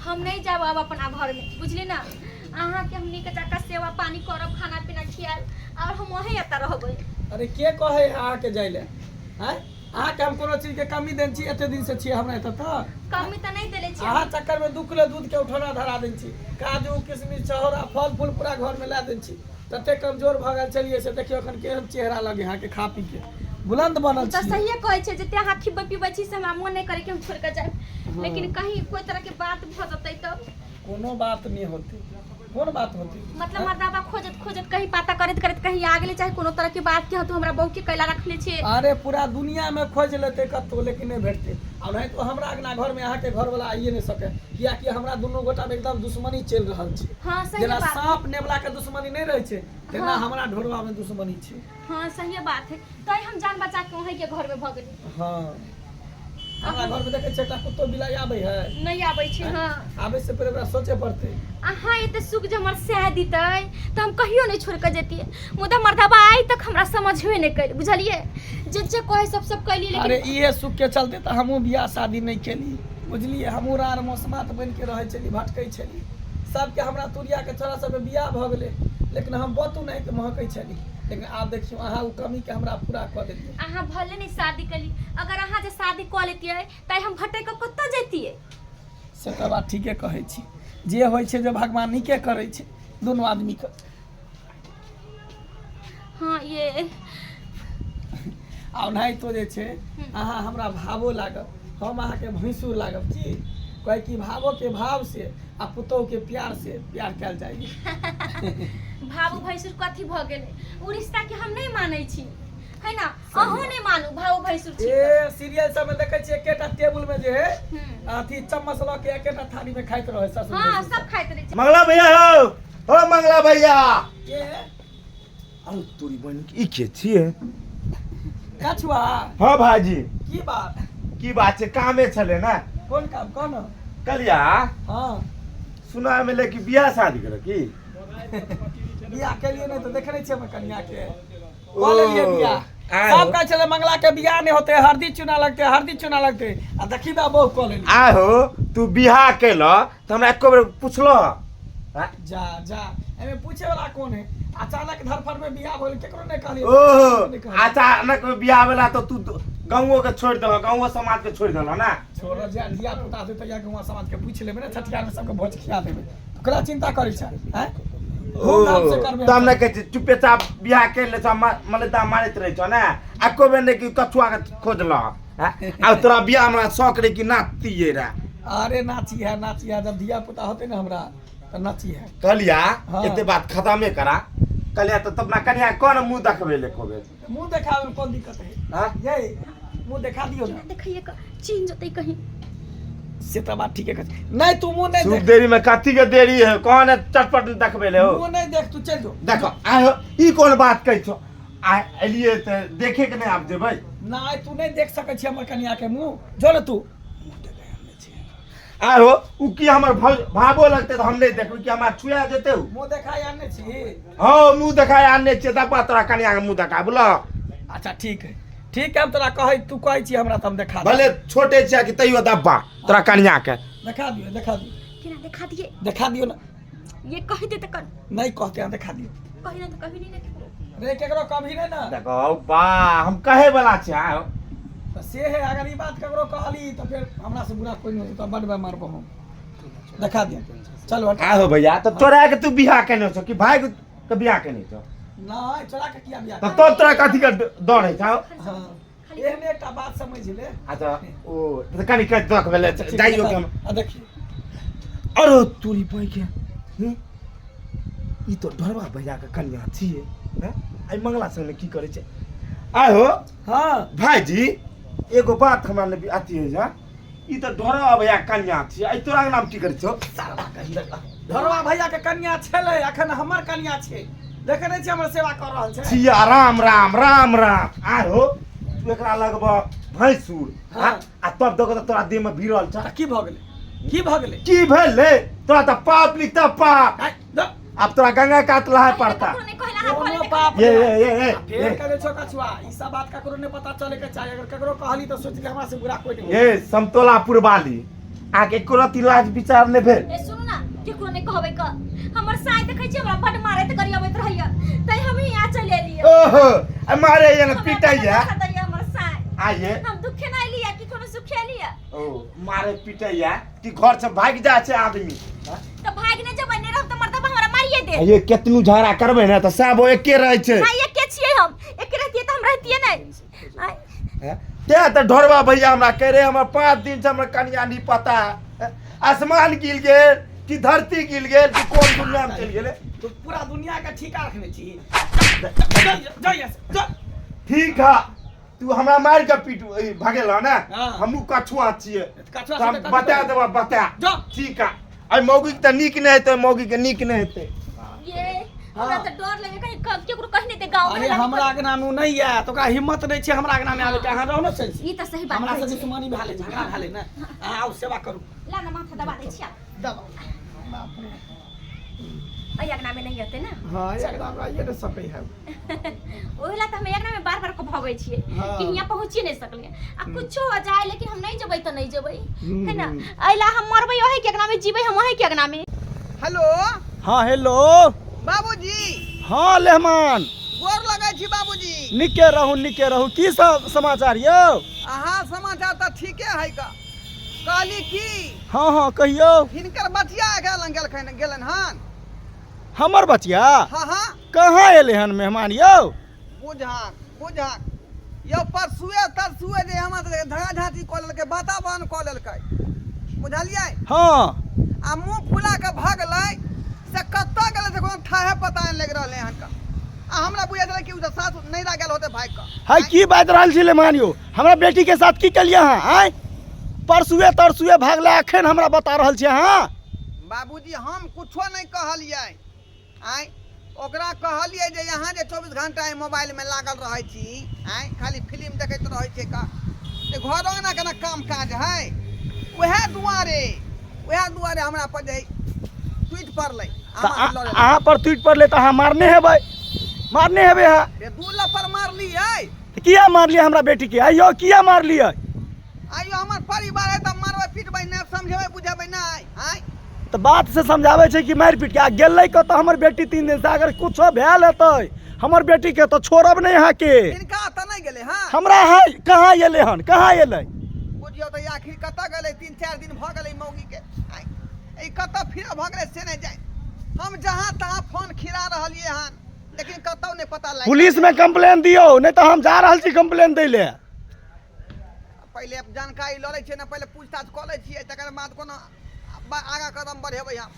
हम नहीं जाब अब अपना घर में, बुझली ना? अहाँके हम नीक जकाँ सेवा पानी करब, खाना पीना खियाएब और हम वहीं एतऽ रहबै। अरे के कहै है अहाँके जाय ले? आँय, अहाँके हम कोनो चीजके कमी देने छी? एते दिन से छियै हमरा एतऽ तऽ कमी तऽ नहि देले छियै। अहाँ चक्करमे 2 किलो दूधके उठौना धरा देने छी, काजू किशमिश छहोरा फल फूल पूरा घरमे लए देने छी। तते कमजोर भऽ गेल छलियै से देखियौ एखन केहन चेहरा लगे अहाँके, खा पी के बुलंद बनल तऽ छी। सहिए कहै छै, जते अहाँ खिबै पिबै छी से हमरा मोन नहि करे कि हम छोड़ि कऽ जायब, लेकिन कहीं कोइ तरहके बात भऽ जेतै तब? कोनो बात नहि होतै। कोन बात होतै? मतलब मर्दाबा खोजत खोजत कहीं पता करैत करैत कहीं आ गेलै, चाहे कोनो तरह के बात के हतु हमरा बहू के कैला रखले छियै। अरे पूरा दुनिया में खोज लेतै कतौ, लेकिन नहि भेटतै। आ नहीं तो हमरा अगना घर में अहाँके घर वाला आइए नहि सके, कियाकि हमरा दुनू गोटा में एकदम दुश्मनी चलि रहल छै। हाँ, सही जेना बात। साँप नेबला के दुश्मनी नहि रहै छै, तेना हमरा ढोरबा में दुश्मनी छै। हाँ, सही बात है। तै हम जान बचा के वहीं के घर में भऽ गेली। हाँ, हमरा घर में देखै छै एकटा कुत्तो बिलाइ आबै है? नहीं आबै छै। हाँ, आबै से पहिले ओकरा सोचे पड़तै। अहाँ एते सुख जे हमर सह दितै तऽ हम कहियो नहि छोड़ि कऽ जैतियै, मुदा मर्दाबा आइ तक हमरा समझबे नहि करि, बुझलियै? जे जे कहै सब सब कैलियै, लेकिन अरे इहे सुख के चलते तऽ हमहूँ बियाह शादी नहि केली, बुझलियै? हमहूँ राड़ मौसमात बनि के रहै छली, भटकै छली। सबके हमरा तुरियाके छोरा सबके बियाह भऽ गेलै, लेकिन हम बतू नहि तऽ महकै छली। लेकिन आब देखियौ, अहाँ ओ कमीके हमरा पूरा कऽ देलियै। अहाँ भले नहि शादी केली, अगर अहाँ जे शादी कऽ लेतियै तऽ हम भटकि कऽ कतऽ जैतियै? से तऽ बात ठीके कहै छी। जे होइ छै जे भगवान नीके करै छै दुनू आदमीके। हाँ, ये आ ओनाहितो जे छै अहाँ हमरा भावो लागब, हम अहाँके भैंसुर लागब। की कहै कि भावोके भाव से आ पुतोहके प्यार से प्यार कयल जाइ। भाबू भैंसुर कथी भऽ गेलै? ओ रिश्ता के हम नहि मानै छी, है ना? अहूँ नहि मानू भाऊ भैंसुर छी। ए सीरियल सब में देखै छियै, एकेटा टेबुल में जे है अथी चम्मच लऽ के एकेटा थाली में खाइत रहै ससुर भैंसुर। सब खाइत रहै छै। मंगला भैया हो, हो मंगला भैया। के? अरे तोरी बहिन, ई के छियै? कछुआ। हाँ भाईजी। की बात? की बात छै, कामे छलै ने। कोन काम, कह न। कलिया। हाँ। सुना में ले कि बियाह शादी कर की? बियाह केलिए नहीं तो देखे नहीं छियै हमर कनिया के। कऽ लेलियै बियाह। आय सब हो। कहै छलै मंगला के बियाह नहि होतै, हरदी चूना लगतै, हरदी चूना लगतै, आ देखी बा बहु कऽ लेलियै। आय हो, तू बियाह केल तऽ हमरा एको बेर पुछलो? जा जा, एमे पूछे वाला कौन है? अचानक धरफड़ में बियाह भेल, केकरो नहीं कहलियै। ओहो। नहि कहलियै। अचानक में बियाह भेला तऽ तू गाँवो के छोड़ि देलह, गाँवो समाज के छोड़ि देलह ना? छोड़, जे धिया पुता छै तहिया गाँव समाज के पूछि लेबै ने, छठियार में सबके भोज खिया देबै। ओकरा चिंता करै छै? आँय, धूमधाम से करबै। तऽ हम नहि कहै छी, चुपे चाप बियाह कर ले छौ, मलेदा मारैत रहै छौ ने, एको बेर नहि कि कछुआ के खोजलह? आब तोरा बियाह हमरा शौक रहे कि नाचतियै रहे। अरे नाची है, नाची है, जब धिया पुता होते ना हमरा तऽ नाची है। कहलिया। हाँ। एते बात खतमे करा कहलिया, तऽ अपना कनिया कोन मुँह देखबै ले एको बेर? मुंह देखावे में कोन दिक्कत है? हाँ? ये मुंह देखा दियो ना। देखिए क चीन जतै कहीं। से तऽ बात ठीके कहै छै। नहीं तू मुंह नहीं शुभ देख। देरी में कथी के देरी है? कौन है चटपट देखबै ले हो? मुंह नहीं देख, तू चल जो। देखो आयो, ई कोन बात कहै छौ? आ एलियै तऽ देखे के नहि आब जेबै? नहीं, तू नहीं देख सकै छी हमर कनिया के मुंह, जो ने तू। आहो, उ की हमर भावो लगतै तऽ हम नहि देखबै कि हमरा छुआ जेतै उ? मुंह देखाय आने छी। हँ, मुँह देखाय आनने छियै। दब्बा तोरा कनिया के मुँह देखा बुझल। अच्छा ठीक है, ठीक है, हम तोरा कहै, तू कहै छी हमरा तऽ हम देखा देब। भले छोटे छियै कि तैयो दब्बा तोरा कनिया के। देखा दियो, देखा दियो। केना देखा दिए? देखा दियो ना। ये कहि दे तऽ कर। नहीं कहते हैं, देखा दियो। कहि ना तऽ कभी नहीं ना केकरो। रे केकरो कभी नहीं ना। देखो बा, हम कहे वाला छियै आहो। तऽ से है, अगर ई बात ककरो कहली तऽ फेर हमरा से बुरा कोई नहीं होतै, तऽ बड बेमार बहू। देखा दियो, चलो हट। आहो भैया, तऽ तोरा के तू बियाह केने छौ कि भाई के बियाह केने छौ? नहीं, चोरा के किया बियाह? तऽ तोर तोरा कथी के डर है छौ? हाँ, एहने एकटा बात समझ ले। अच्छा, ओ तऽ कनि कनि देखबै ले जाइयो के हम। आ देखिए। अरे तोरी पाई के, हम्म? ई तो ढोरबा भैया के कन्या छियै हैं? आइ मंगला संग की करै छै? आय हो। हाँ। भाईजी, एगो बात हमरा ने अथी होइ छै, ई तऽ ढोरबा भैया के कन्या छियै, आइ तोरा नाम की करै छौ? साला कही ढोरबा भैया के कन्या छलै, अखन हमर कन्या छै। देखे नहि छी हमर सेवा कऽ रहल छै। छिया, राम राम राम राम। आय हो, तू एकरा लगब भैंसुर। हाँ। आ तब देखो तऽ तोरा देह में भिड़ल छ। तऽ की भऽ गेलै, की भऽ गेलै? की भेलै? तोरा तऽ पाप लिखता पाप। आइ, द। अब तोरा गंगा कात लहाय पड़ता। ककरो नहि कहला, अहाँ कोनो कहले। पाप ये नहि। ये ये ये फेर ये कहले छौ कछुआ, ई सब बात ककरो नहि पता चले के चाही। अगर ककरो कहली तऽ सोच ले हमरा से बुरा कोई नहीं। ये समतोलापुर वाली अहाँके एको रत्ती लाज विचार नहि भेल। ए सुनू ना, केकरो नहि कहबै क हमर साय देखै छी हमरा बड मारैत गरियबैत रहैया, तै हम यहाँ चलि एलियै। ओहो, आ मारे या ने हमरा पिटै बड या धोखा दैया हमर साय। आइए हम दुखे नहि एलियै कि कोनो सुखे एलियै? ओ मारे पिटै या कि घर से भागि जाइ छै आदमी? हाँ? तऽ भागि नहि जेबै, नहि रहब तऽ मर्दबा हमरा मारिए देत। ये केतनो झगड़ा करबै ने तऽ सब एके रहै छै। हाँ, एके छियै हम, एके रहतियै तऽ हम रहतियै नहि। आँय, हैं? तें तऽ ढोरबा भैया हमरा कह रहे, हमर 5 दिन से हमर कनिया नहीं पता है। आसमान गिर गेल कि धरती गिर गेल कि कोन दुनिया में चलि गेलै। तू पूरा दुनिया के ठीका रखने छी। जा जा यहाँ से, जा। ठीक है, तू हमरा मारि के पीट भगेल ने। हाँ। हमहूँ कछुआ छियै। कछुआ तऽ हम से तऽ बता देबऽ, बता। जा। ठीक है, एहि मौगीके तऽ नीक नहि हेतै, मौगीके नीक नहि हेतै। ये हमरा तऽ डर लगे कहीं केकरो कहि नहि दे गाँव अरे हमरा अंगना में नहीं आयत, ओकरा हिम्मत नहीं छै हमरा अंगना में आबे के। अहाँ रहू ने चैन से। ई तऽ सही बात हमरा कहै से छी। दुश्मनी भए गेलै, झगड़ा भए गेलै ने। अहाँ आउ, सेवा करू। ला ना, माथा दबा दै छी आब। दबाउ। बाप रे। एहि अंगना में नहीं हेतै ने। हाँ, एहि अंगना में आइए नहि सकै है। ओहि ला तऽ हम अंगना में बार बार के भगै छियै हाँ। कि हियाँ पहुँचिए नहीं सकलियै आ कुछो हो जाए लेकिन हम नहीं जेबै तऽ नहीं जेबै, है ना? एहि ला हम मरबै ओहि के अंगना में, जीबै हम ओहि के अंगना में। हेलो। हाँ हेलो। बाबूजी। हाँ लेहमान। गोर लगै छी बाबूजी। निके रहू, निके रहू। की सब समाचार यौ? अहाँ समाचार तऽ ठीके है का। कहली की? हाँ हाँ कहियौ। हिनकर बचिया गेलन गेलखिन गेलन हन। हमर बचिया? हाँ हाँ। कहाँ एले हन मेहमान यौ? बुझाक बुझाक यौ, परसुए तरसुए जे हमरा धगा झाँची कऽ लेलकै, वातावरण कऽ लेलकै, बुझलियै? हाँ। आ मुँह फुला कऽ भगलै से कतऽ गेलै से कोनो थाहे पता नहि लागि रहलै हन का। आ हमरा बुझै छलै कि ओ तऽ सासु नैहरा गेल होतै भागि कऽ। हाय, की बाजि रहल छी लेमान यौ? हमरा बेटी के साथ की केलियै अहाँ? आँय, परसुए तरसुए भागलै, अखन हमरा बता रहल छी अहाँ? बाबूजी, हम कुछो नहि कहलियै। आँय, ओकरा कहलियै जे यहाँ जे 24 घंटा एहि मोबाइलमे लागल रहै छी, आँय, खाली फिल्म देखैत रहै छै का जे घरो अंगना केना काम काज है। उएह दुआरे हमरा पर जे टूटि पड़लै। तऽ अहाँ पर टूटि पड़लै तऽ अहाँ मारने हेबै, मारने हेबै अहाँ। रे, दू लपड़ मारलियै। तऽ किया मारलियै हमरा बेटीके? आइयो किया मारलियै? आइयो हमर परिवार है तऽ मारबै पीटबै नहि, समझेबै बुझेबै नहि? आँय, तऽ बात से समझाबै छै कि मारि पीट के? आ गेलै कतऽ हमर बेटी 3 दिन से? अगर कुछो भेल हेतै हमर बेटी के तऽ छोड़ब नहि अहाँके। हिनका तऽ नहि गेलै हँ? हमरा है कहाँ एलै हन, कहाँ एलै? बुझियौ तऽ आखिर कतऽ गेलै? 3-4 दिन भऽ गेलै मौगीके। आँय, ई कतऽ फिर भऽ गेलै से नहि जानि। हम जहाँ तहाँ फोन खिरा रहलियै हन लेकिन कतौ नहि पता लागि। पुलिस में कंप्लेन दियौ, नहि तऽ हम जा रहल छी कंप्लेन दै ले। पहिले जानकारी लऽ लै छियै ने, पहिले पूछताछ कऽ लै छियै, तकर बाद कोनो आगाँ कदम बढ़ेबै हम।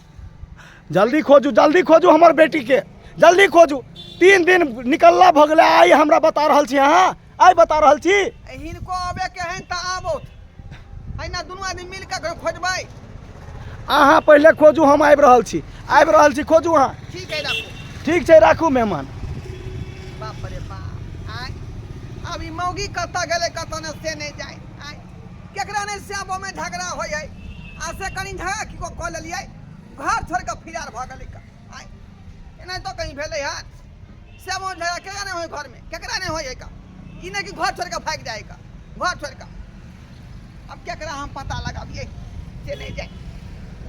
जल्दी खोजू, जल्दी खोजू हमर बेटी के, जल्दी खोजू। 3 दिन निकलला भऽ गेलै, आइ हमरा बता रहल छी अहाँ? आइ बता रहल छी? हिनको अबेके हन तऽ आबौथ है ना, दुनू आदमी मिल कऽ खोजबै। अहाँ पहिले खोजू, हम आबि रहल छी, आबि रहल छी, खोजू अहाँ। ठीक है, राखू। ठीक छै, राखू मेहमान। बाप रे बाप, आँय, आब ई मौगी कतऽ गेलै कतऽ नहि से नहि जाय। आँय, केकरा नहि श्यामोमे झगड़ा होइ है, आ से कनि झगड़ा की कऽ लेलियै, घर छोड़ि कऽ फिरार भऽ गेलै। आँय, एना तऽ कहीं भेलै हन? श्यामो झगड़ा केकरा नहि होइ घरमे, केकरा नहि होइ है का? ई नहि कि घर छोड़ि कऽ भागि जाइ का घर छोड़ि कऽ। आब केकरा हम पता लगाबियै से नहि जाय।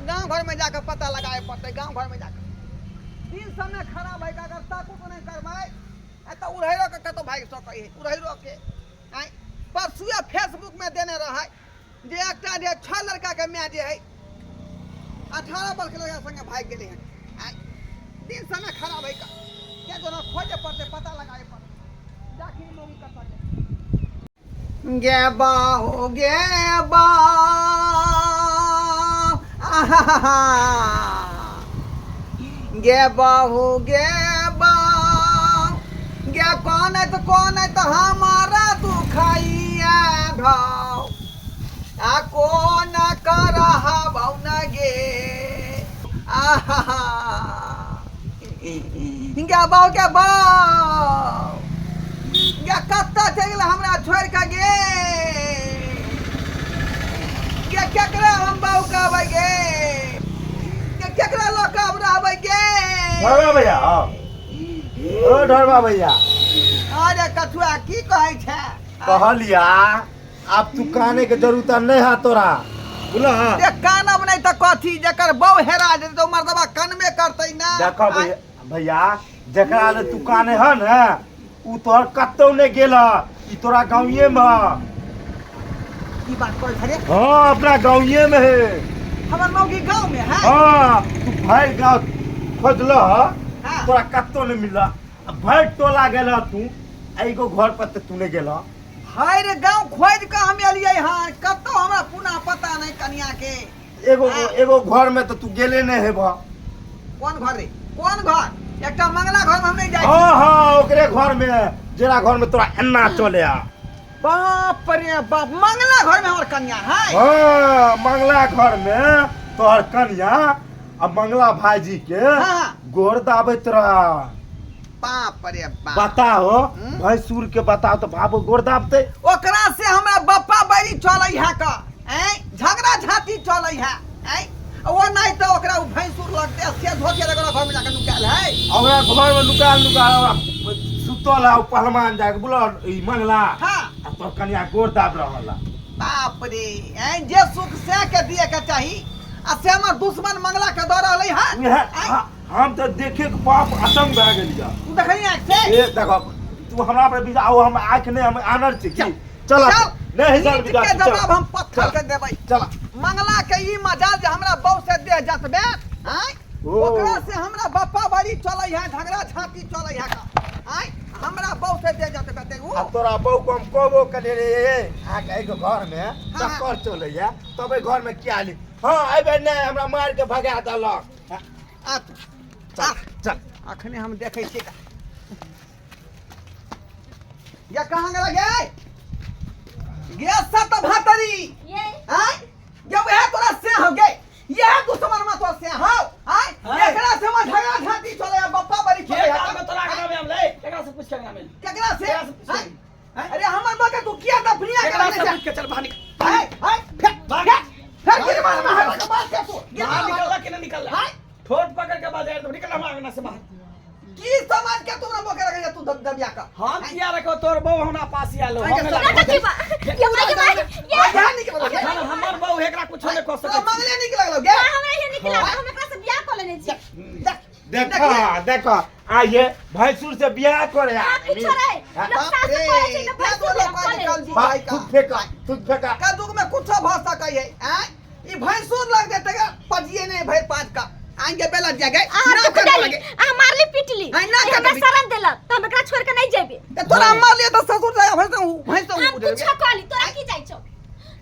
गाँव घरमे जाकऽ पता लगाबे पड़तै, गाँव घरमे जाकऽ। दिन समय खराब है, अगर ताकू तऽ नहि करबै तऽ उड़ैरो के कतौ भागि सकै है, उड़ैरो के। आँय, परसुए फेसबुकमे देने रहै जे एकटा जे 6 लड़काके माय जे है 18 वर्ष के लड़का संगे भागि गेलै हन। आँय, दिन समय खराब है का, क्या दोनों खोजे पड़तै, पता लगाए पड़तै जाखिर मौगी कतऽ गेलै। गे बाहो गे बा, आहा, गे बाहू गे बा, गे कनैत कनैत हमारा दुखाइया घाव, आ कोन करहबौ न गे, आहा, गे बाऊ गे बाऊ, गे कतऽ चलि गेलै हमरा छोड़ि कऽ गे? गे केकरा हम बाऊ कहबै गे? गे केकरा लऽ कऽ हम रहबै गे? ढोरबा भैया, ओ ढोरबा भैया। अरे कछुआ, की कहै छै? कहलिया आब तू काने के जरूरत नहीं है तोरा। बुझल। देख कानब नहि तऽ कथी, जकर बहू हेरा जेतै तऽ ओ मर्दबा कनबे करतै ना। देखो भैया, भैया जकरा ले तू काने ह ने, उ तोहर कतौ नहि गेल ह, ई तोरा गाँवे में ह। की बात करै छे रे? हाँ, अपना गाँवे में है। हमर मौगी गाँव में है? हाँ, तू भरि गाँव खोजल ह, हाँ। तोरा कतौ नहि मिलल। आ भरि टोला गेल ह तू, आ एगो घर पर तऽ तू नहि गेल ह। भरि गाँव खोजि कऽ हम एलियै हन, कतौ हमरा पुनः पता नहि कनिया के। एगो हाँ। एगो घर में तऽ तू गेले नहि हेबह। कोन घर रे, कोन घर? एकटा मंगला घर में हम नहीं जाइ छी। हाँ हाँ, ओकरे घर में, जेरा घर में तोरा एना चले आ। बाप रे बाप, मंगला घर में हमर कन्या है? हाँ, मंगला घर में तोहर कन्या आ मंगला भाईजी के हाँ। गोर दाबैत रह। बाप रे बाप, बताओ। हम्म? भैंसुर के बताओ तो बाबू गोर दाबते। ओकरा से हमरा बप्पा बैरी चलै है का, ऐं झगड़ा झांटी चलै है, ऐं ओ नहीं तो ओकरा उ भैंसुर लगते से धोके ओकरा घर में जाके नुकायल है। ओकरा घर में नुकाल नुकाल ओकरा सुतल है ओ पहलवान जाके बोलो ई मंगला। हाँ। आ तोहर कन्या गोर दाब रहल है। बाप रे, ऐं जे सुख से के दिए के चाही आ से हमर दुश्मन मंगला के दऽ रहलै है। उएह हम तऽ देखे के बाप असंग भए गेलियै। तू देखली आँख से? ए देखो, तू हमरा पर विश्वास आओ, हम आँख नहि, हम आनर छी की? चल। चल। चल। नहीं चल। ईंट के जवाब हम पत्थर के देबै। चल। मंगला के ई मजाल जे हमरा बहू से देह जतबे, आँय? ओ। ओकरा से हमरा बप्पा बारी चलै है, झगड़ा झांटी चलै है का, आँय? हमरा बहू से देह जतबे ते उ। अब तोरा बहू को हम कहबो कलियै रे, ए, अहाँके एगो घर में चक्कर चलैया, तब एहि घर में किया ली? हाँ, एहि बेर नहि, हमरा मारि के भगा देलक। आ तू चल चल। अखने हम देखै छियै का। या कहाँ गेला गे? गे सत भातरी। ये आँय? ये वह तोरा से हो गे, यह दुश्मन में तोरा से हो, आँय? हाँ। एकरा से हम झगड़ा झांटी चले है, बप्पा बड़ी के चले है। काम में तोरा अंगना में हम ले, केकरा से पूछ के अंगना में? केकरा से? केकरा से पूछ के? आँय? अरे हमर बा के तू किया दफनिया केकरा के से पूछ के? चल बाहर निकल। आँय आँय, फेर बाहर। फेर गिरबान में हर के बात के तू बाहर निकलला कि नहीं निकलला? आँय? ठोट पकड़ के बाजार तो निकल हमरा अंगना से बाहर। की समझ के तू हमरा बोके रखे तू दब दबिया का? हम किया रखो? तोर बहू हमरा पास आयल हो। आँय, हम के ना लगा तो की बा ये माय के माय ये। यहाँ निकल लगे। अखन हमर बहू एकरा कुछो नहीं कह तोरा सकै। मंगले निकल लगलो गे। हाँ, हमरा ये निकला, हम एकरा से बियाह कऽ लेने छी। देख। देखो देखो, आइए भैंसुर से बियाह करे हाँ, आदमी। कुछो रहे। हाँ। लोग सास से कहै छै तऽ भैंसुर लोग हम कऽ लेने कहै छी। बा, भाई का। थूक फेंका, थूक फेंका। कद्दू में कुछो भऽ सकै है, आँय? ई भैंसुर लग जेतै गे, पजिए नहि भरि पाँच का आइके बेला जगह अहाँ ना दुख कर देली, लगे। अहाँ मारली पिटली, हाँ, ना ई कर हमरा देबी। शरण देलक तऽ हम एकरा छोड़ के नहीं जेबे। तऽ तोरा मारलियै तऽ ससुर जाय भैंस भैंस हम कुछो कहली, तोरा की जाइ छौ?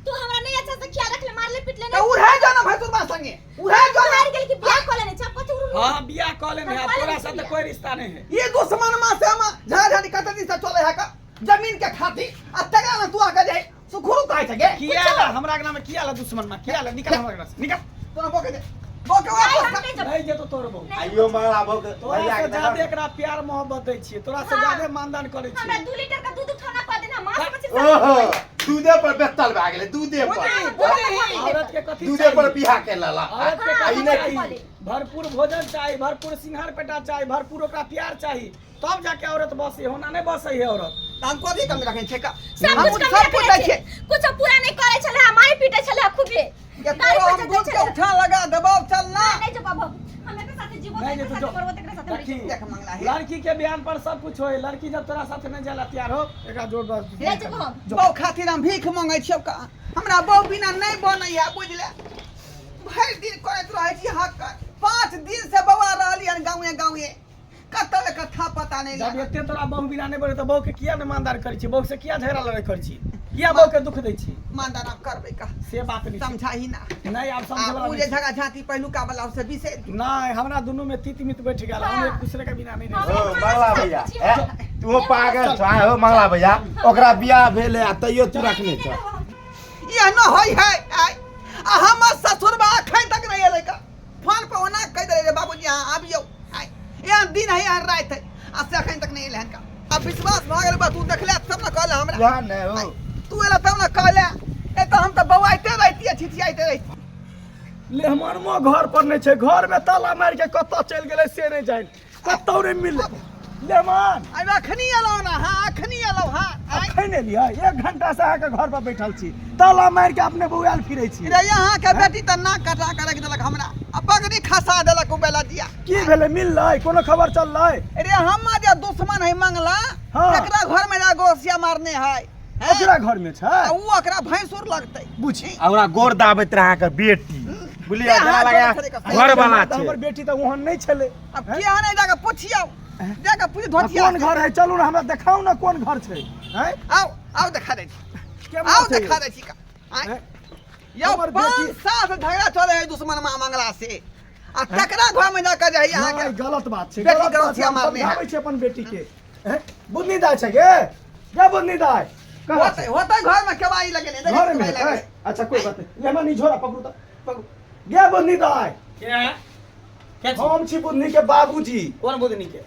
तू हमरा नहीं अच्छा से ख्याल रखले, मारले पिटले। तऽ उड़ै जो ना भैंसुर बा संगे, उड़ै जो ना। हार गेल कि बियाह कऽ लेने छै कथी उड़। हाँ, बियाह कऽ लेने है, हम कऽ तोरा लेने साथ छी। कोई रिश्ता नहीं है। ई दुश्मन मां से हम झगड़ा झाड़ी कते दिन से चले है का जमीन के खातिर, आ तकरा ना तू आके जाय सुखुरु कहै छै गे। किया ला हमरा अंगना में? किया ला दुश्मन में? किया ला? निकल हमरा अंगना से, निकल। तोरा बोके दे, बोके नहीं, हम वापस नहीं जेबै। नहीं जेतो तोर बहू। नहीं। आइयो मंगला बहू के तोरा भैया से के ज्यादा देखो। एकरा प्यार मोहब्बत दै छियै, तोरा से हाँ। ज्यादा मानदान करै हमरा छियै। 2 लीटर का दूध उठौना कऽ देना मास पछी। ओहो, दूधे पर बेतल भए गेलै, दूधे पर। बुझी बुझी। औरत के कथी दूधे पर चाही? बियाह के लला। औरत के हाँ, कथी ई नहि चाही? भरपूर भोजन चाही, भरपूर सिंगार पेटा चाही, भरपूर ओकरा प्यार चाही, तब जाके औरत बसे होना नहीं बसे है औरत। तऽ हम कथी कमी रखै छै का? सब हम कुछ कमी सब कुछ रखने दै छियै। छियै। कुछो पूरा नहीं करै छलै, मारि पीटै छलै खूबे। के गाड़ी तोरा पर हम चढ़ै दूध के छलै। उठा लगा देबौ, चल ना। नहीं जब हम हम एकरा साथे जीवो नहीं तेकरा जेतो साथे जो। मरबो तेकरा साथे मरि देखी, जेबो। देख मंगला हे। लड़की के बयान पर सब कुछ होय, लड़की जब तोरा साथे नहीं जाला तैयार हो, एकरा जोड़ दस। नहीं जेबो हम। बहु खातिर हम भीख मंगै छियौ का? हमरा बहु बिना नहि बनैया, बुझले? भरि दिन करैत रहै छी हक। 5 दिन से बौआ रहली हन गाँवे गाँवे, कतौ एकर था पता नहि जब लागल। एते तोरा बहु बिना नहीं बने तो बहु के किया नहीं मानदार करै छी? बहु से किया झगड़ा लड़ाई करै छी? किया बहु के दुख दै छी? मानदान आब करबै का? से बात नहीं छै। समझाही ना। नहीं, आब समझे आ वाला उ जे नहीं छै। झगड़ा झांटी पहिलुका वाला से बिसरि। नहीं, हमरा दुनू में तीत मित बैठ गेल, हम हाँ। एक दूसरे के बिना नहीं रह ओ मंगला भैया, ए, तू पागल छ हो मंगला भैया, ओकरा बियाह भेलै आ तैयो तू रखने छ। एहनो होइ है, आय? आ हमर ससुरबा अखन तक नहि एलै का? फोन पर ओना कहि देलै रे बाबूजी अहाँ आबियौ, आय एहन दिन है एहन राति है, आ से अखन तक नहि एलै हन का। आब विश्वास भऽ गेल बा, तू देखले तब ने कहले हमरा। वएह ने हो। आय, तू एला तब ने कहले, ए तऽ हम तऽ बौआइते रहितियै, छिछियाइते रहितियै। ले हमर माँ घर पर नहीं छै, घर में ताला मार के कतऽ चलि गेलै से नहीं जानि, कतौ नहीं मिललै। लेमन। आइ अखनी एलहुँ ने, हाँ अखनी एलहुँ। हाँ आइ अखन एलियै? एक घंटा से अहाँके घर पर बैठल छी, ताला मारि के अपने बौआयल फिरै छी। रे अहाँके बेटी तऽ नाक कटा के राखि देलक हमरा आ पगड़ी खसा देलक ओ बेला दिया। की भेलै? मिललै? कोनो खबर चललै? रे हमर जे दुश्मन है मंगला, हाँ। तकरा घर में जा गोसिया मारने है, हैं? ओकरा घर में छै? आ ऊ ओकरा भैंसुर लगतै। बुझी। आ ओकरा गोर दाबैत रहे अहाँके बेटी, बुझलियै? से जेना हाथ लगैया जोड़ै छलै कऽ। घर वाला तऽ छै। हमर बेटी तऽ ओहन नहि छलै। अब किया नहि जाके पुछियौ, जाके पूछ आ धोतिया। कोन घर है? चलू ने, हमरा देखाउ ने कोन घर छै, हैं? आओ आओ, देखा दै छी। केम्हर आओ छै? देखा दै छी का। आँय? हैं? यौ हमर पाँच बेटी- साल से झगड़ा चले है दुश्मन माँ मंगला से आ तकरा घर में जाके जे है अहाँके नहि, गलत बात छै। बेटी गलत बात छै। गलतिया हम मारने है। समझाबै छी अपन बेटी के, हैं? बुधनी दाय छै गे? गे बुधनी दाय, कहाँ होते छै? होते घर में केवाड़ी लगेने देखै घर में केवाड़ी है? लगेने। अच्छा कोई बात नहीं, ले हमरा निझोरा पकड़ू तऽ पकड़ू। गे बुधनी दाय। के है? के छी? हम छी बुधनी के बाबूजी। कोन बुधनी के?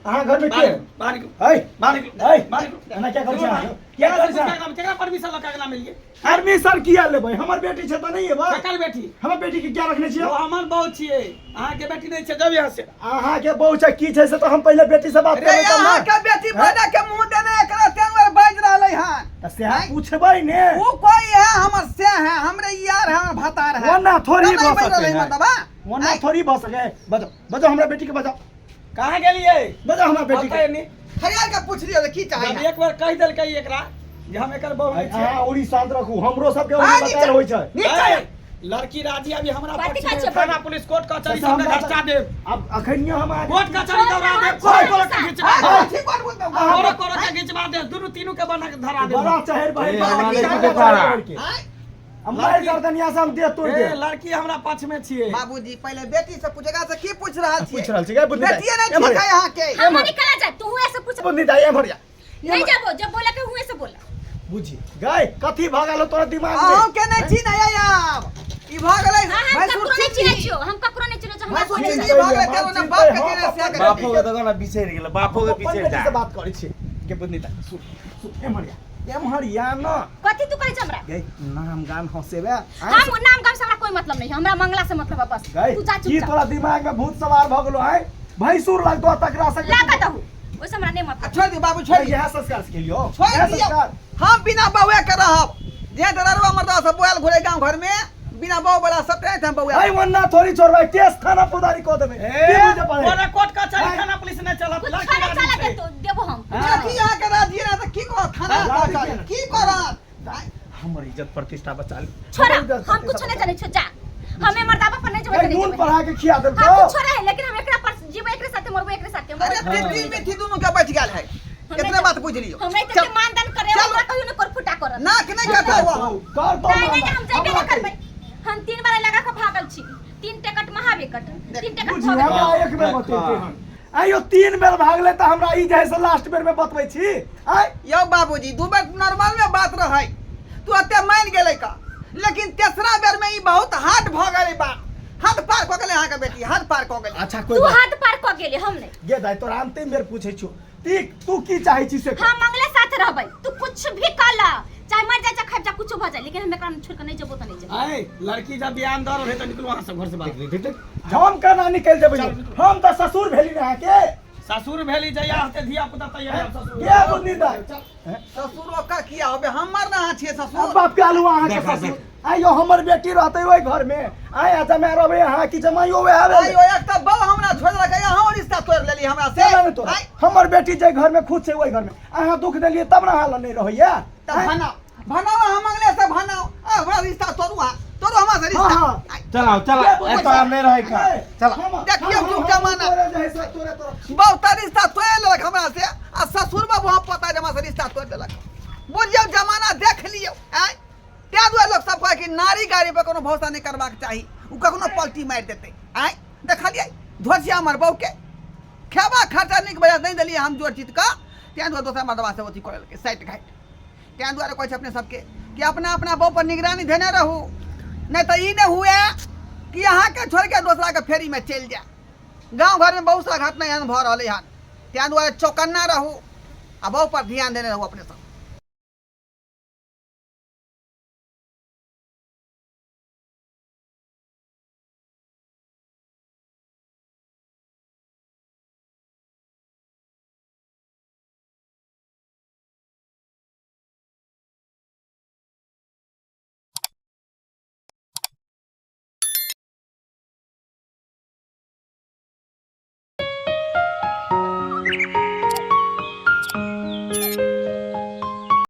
अहाँ घर में के? बाहर निकलू। है बाहर निकलू। है बाहर निकलू। एना क्या करै छी अहाँ? क्या करै छी अहाँ? केकरा परमिशन लऽ के अगला मिलिए? परमिशन किया लेबै? हमर बेटी छै तऽ नहि एबै? केकर बेटी? हमर बेटी के क्या रखने छियै? ओ हमर बहू छियै, अहाँके बेटी नहि छै। जाउ यहाँ से। अहाँके बहू छै की छै से तऽ हम पहिले बेटी से बात रे करबै तब ने। अहाँके बेटी बड़ा के मुंह देने एकरा तें बाजि रहलै हन। तऽ सएह पुछबै ने। ऊ कोई है हमर से है, हमरे यार है, हमर भतार है। ओना थोड़ी तब नहीं भऽ बाजि सकै रहलै है। मतलब, हाँ? ओना थोड़ी भऽ सकै है। बजाउ बजाउ हमरा बेटी के, बजाउ। कहाँ गेलियै? बजाउ हमरा बेटी के। ओतऽ नहीं। खरियार के पूछ लियौ जे की चाही। जब एक बार कहि देलकै एकरा जे हम एकर बहू नहि छियै। अहाँ उड़ी शांत रखू, हमरो सबके आ, उड़ी नीचा। बतायल होइ छै। नीचा। ए, लड़की राजी अभी हमरा कथी पक्ष कहै में छियै? थाना पुलिस कोर्ट कचहरी से सबमे हमरा घसटा देब। आब अखनियो हम अहाँके कोर्ट कचहरी दौड़ा देब, छोड़, कोरो के घिचबा हाँ, देब। ठीक बात बोलता हूँ। कोरो कोरो के घिचबा देब, दुनू तीनू के बना के धरा देब। बड़ा चहर बहिर ए, बड़ा हमरा चहर लड़की के बहिर पारा। के। आँय? हम मारि गर्दनिया से हम देह तोड़ि ए देब। लड़की हमरा पक्ष में छियै। बाबूजी पहिले बेटी से पूछेगा से की पूछ रहल छियै? पूछ रहल छी गे बुद्धि दाइ। बेटिए नहीं एम्हर ठीक है अहाँके। हम निकला जा, तू हुए से पूछ। बुद्धि दाइ एम्हर जा। नहीं जाबो, जब बोला के हुए से बोला। बुझी गई कथी भऽ गेल तोरा दिमाग में? अहूँ के नहीं छी नहीं आब ई भऽ गेलै। हाँ, हम भैंसुर ककरो नहीं चिन्नी। चिन्है छियो, हम ककरो नहीं चिन्है छियो, हमरा भैंसुर कोई नहीं चिन्नी चिन्है। भऽ गेलै तेरो ने बाप के चिन्है से के। बापो के देखो ना बिसरि गेलै, बापो के अपन बिसरि बेटी जा। से बात करै छी गे बुद्धि दाइ। सुन सुन, एम्हर या एम्हर या न। कथी तू कहै छ हमरा? गई नाम गान हंसेबे? हम नाम गाम से हमरा कोई मतलब नहीं है, हमरा मंगला से मतलब है बस। गई तू जा की चुपचाप। तोरा दिमाग में भूत सवार भऽ गेलो है? भैंसुर लगतो तकरा से। ला के दहु, ओइसे हमरा नहीं मतलब। छोड़ दियौ बाबू, छोड़ दियौ। इएह संस्कार सिखेलियो? छोड़ इएह दियौ। संस्कार? हम बिना बउए के रहब जे दररुआ मर्दा सब बोआल घुरे गांव घर में बिना बउ वाला सब तें हम बउआ। भाई वन्ना थोड़ी छोड़बै, केस थाना फौजदारी कऽ देबै। ए की बुझे पड़े? कोरे कोर्ट कचहरी थाना पुलिस नहि चलत। कुछ लड़की नहीं राजी चला छै। दे तो देबो हम। की अहाँ के राजी ना तऽ की करत थाना राजी पहुँचल? किया ना? की करत? हमर इज्जत प्रतिष्ठा बचा ले। छोड़ा, हमर इज्जत हम कुछ प्रतिष्ठा नहीं बचा जाने छो, जा। हमें मर्दाबा पर नहीं ले। जेबै तऽ ए, नहीं नून जेबै। पढ़ा के खिया देलकौ। हाँ कुछ रहे, लेकिन हम एकरा पर जीबै एकरे साथे, मरबो एकरे साथे। अरे तीन तीन मिथी दुनू के बच गेल है, इतने बात बुझ लियौ। हमरा इतने मानदान करे, चल। हमरा कहियो न कर फुटा करत। नाक नहीं कटा हुआ हम। कर तो। नहीं नहीं, हम जइबे हमरा न करबै। हम 3 बार लगा के भागल छी, 3 टिकट महाबेकट, 3 टिकट बुझी भऽ गेल। हमरा एक बेर बतेते हन। आइयो 3 बेर भागले तऽ हमरा ई जे है से लास्ट बेर में बतबै छी आइ। यौ बाबूजी, दू बेर नॉर्मल में बात रहै तू एते मान गेलै का, लेकिन तेसरा बेर में ई बहुत हार्ड भऽ गेलै बात, हद पार कऽ गेलै अहाँके बेटी, हद पार कऽ गेलै। अच्छा कोई तू बात। हाथ पार कऽ गेली, हम नहीं। गे दाइ, तोरा अंतिम बेर पूछै छियौ, ती तू की चाहै छी से कह। हम मंगले साथ रहबै, तू कुछ भी कर ला, चाहे मर जाए चाहे खा जा, कुछ भऽ जाए, लेकिन हम एकरा छोड़ के नहीं जेबो तऽ नहीं जेबो। आए लड़की जब बयान दर रहे तऽ निकलू वहाँ से, घर से बाहर। देख, देख, देख। हम केना निकलि जेबै यौ? हम तऽ ससुर भेली ने अहाँके। ससुर भेली, जहिया होतै धिया पुता तहिया आएब ससुर। के बुद्धि दाइ? ससुर ओकर किया होबे? हमर ना अहाँ छियै ससुर। अब बाप के आलू अहाँके देखा, ससुर। देख। आइयो हमर बेटी रहतै ओहि घर में आइ, आ जमाय रहबै अहाँ कि जमाइयो वएह भेलै? आइयो एक तऽ बौ हमरा छोड़ि देलक, अहाँ रिश्ता तोड़ि लेली हमरा से। केना ने तोरा? आइ, हमर बेटी जे घर में खुश छै ओहि घर में अहाँ दुख देलियै तब ने अहाँ लग नहि रहैया। तऽ भनाउ भनाउ, अहाँ मंगले से भनाउ, आ हमरा रिश्ता तोड़ू, अहाँ तोड़ू हमरा से रिश्ता। हाँ, हाँ। आइ, चलाओ चला, एतऽ आब नहि रहै का, चला। देखियौ युग जमाना। तोरे जे है से तोरे तोरा बौ तऽ रिश्ता तोड़ि लेलक हमरा से आ ससुर बाबू हम पता जे हमरा से रिश्ता तोड़ि देलक। बुझियौ जमाना देख लियौ। आँय ताहि दुआरे लोक सब कहै कि नारी गाड़ी पर कोनो भरोसा नहि करबाक चाही, ओ कखनो पलटी मारि देतै। आँय देखलियै धोसिया हमर बहूके खेबा खर्चा नीक बजा नहि देलियै हम जोर चित कऽ, ताहि दुआरे दोसर मर्दबा से अथी कऽ लेलकै साइट घाटि। ताहि दुआरे कहै छै अपने सबके कि अपना अपना बहू पर निगरानी धेने रहू, नहि तऽ ई नहि हुए कि अहाँके छोड़िके दोसराके फेरीमे चलि जाय। गाँव घरमे बहुत सारा घटना एहन भऽ रहलै हन, ताहि दुआरे चौकन्ना रहू आ बहू पर ध्यान देने रहू अपने सब।